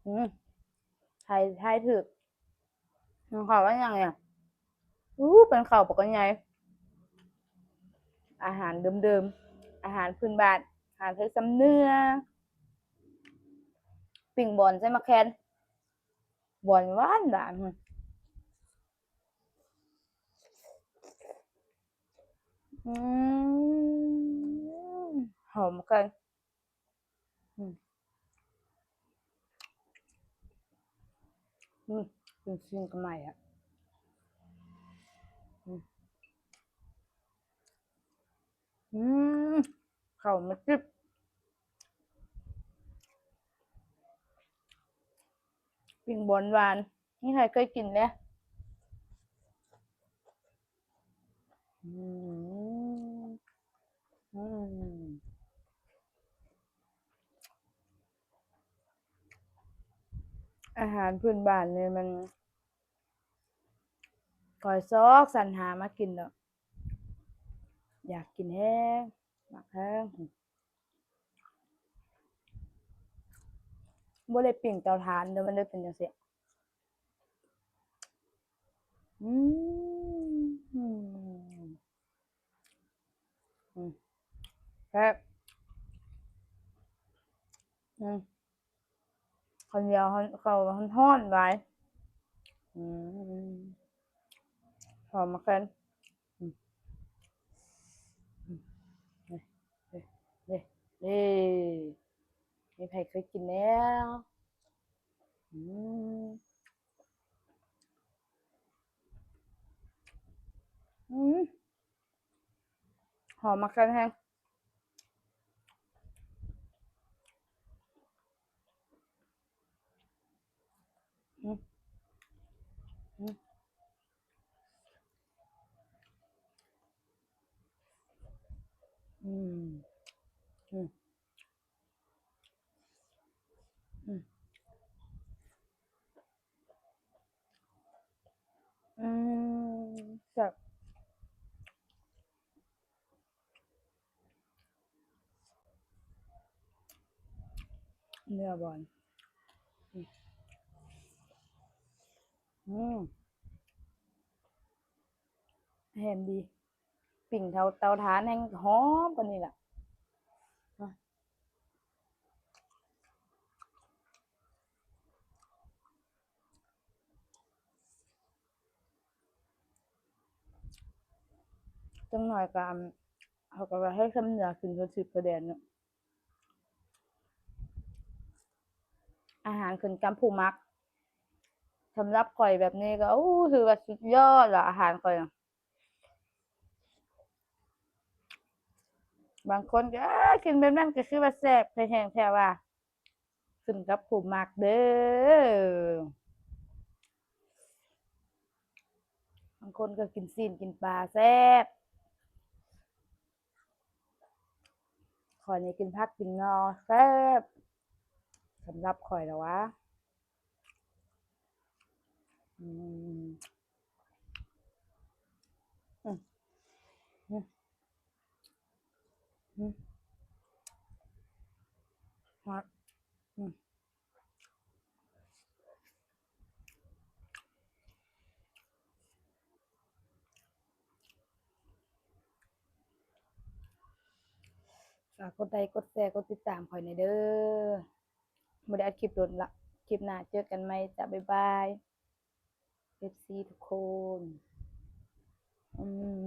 ອືມ ທາຍ ທາຍຖືກ. ເຂົາວ່າຫຍັງນີ້? ອູ້ ເປັນເຂົ້າປາກກະໃຫຍ່. ອາຫານເດີມໆ ອາຫານພື້ນບ້ານ ອາຫານໄທຊຳເໜືອ. ປີ້ງບອນໃສ່ໝາກແຄນ ບອນຫວານໆ. ອືມ ຫອມເກີນ. ອືມ ອືມ ເປັນຊີ້ນກໍໃໝ່ອະ. ອືມ ອືມ ເຂົ້າມາຈິບ ປີ້ງບອນຫວານ. ມີໃຜເຄີຍກິນແດ່? ອືມ ອືມ ອາຫານພື້ນບ້ານນີ້ມັນ ຂ້ອຍຊອກສັນຫາມາກິນດອກ. ຢາກກິນແຮງ ມັກແຮງ. ບໍ່ໄດ້ປີ້ງເຕົາຖ່ານເດີ ມັນເລີຍເປັນຈັ່ງຊີ້. ອືມ ອືມ ແຊບ. ອືມ ເຂົ້າໜຽວ ເຂົ້າຮ້ອນໆ ຫຼາຍ. ອືມ ຫອມໝາກແຄນ. ອືມ ອືມ ເດ້ ເດ້ ເດ້ ເດ້ ມີໃຜເຄີຍກິນແດ່? ອືມ ອືມ ຫອມໝາກແຄນແຮງ. ອືມ ອືມ ອືມ ອືມ ອືມ ອືມ ແຊບ. ເນື້ອບອນ ອືມ ຫອມດີ. ປີ້ງເຕົາ ເຕົາຖ່ານແຮ່ງຫອມກວ່ານີ້ລະ. ຈັກໜ້ອຍກໍ ອັນ ເຂົາກໍວ່າໃຫ້ຊຳເໜືອຂຶ້ນເທິງສິບຊາຍແດນເນາະ. ອາຫານຂຶ້ນກັບຜູ້ມັກ. ສຳລັບຂ້ອຍແບບນີ້ກໍ ໂອ້ ຖືວ່າສຸດຍອດລະ ອາຫານຂ້ອຍ. ບາງຄົນກໍ ເອີ ກິນແບບນັ້ນກໍຄືວ່າແຊບ ແທ້ແທ້ວ່າ ຂຶ້ນກັບຜູ້ມັກເດີ. ບາງຄົນກໍກິນຊີ້ນກິນປາແຊບ. ຂ້ອຍນີ້ກິນຜັກກິນໜໍ່ແຊບ ສຳລັບຂ້ອຍລະຫວາ. ອືມ ອືມ ອືມ ອືມ ຮອດ ອືມ. ຝາກກົດໄລ ກົດແຊ ກົດຕິດຕາມຂ້ອຍແດ່ເດີ. ບໍ່ໄດ້ອັດຄລິບດົນລະ. ຄລິບໜ້າເຈີກັນໃໝ່ຈ້າ. ບາຍບາຍ ເອັຟຊີທຸກຄົນ. ອືມ.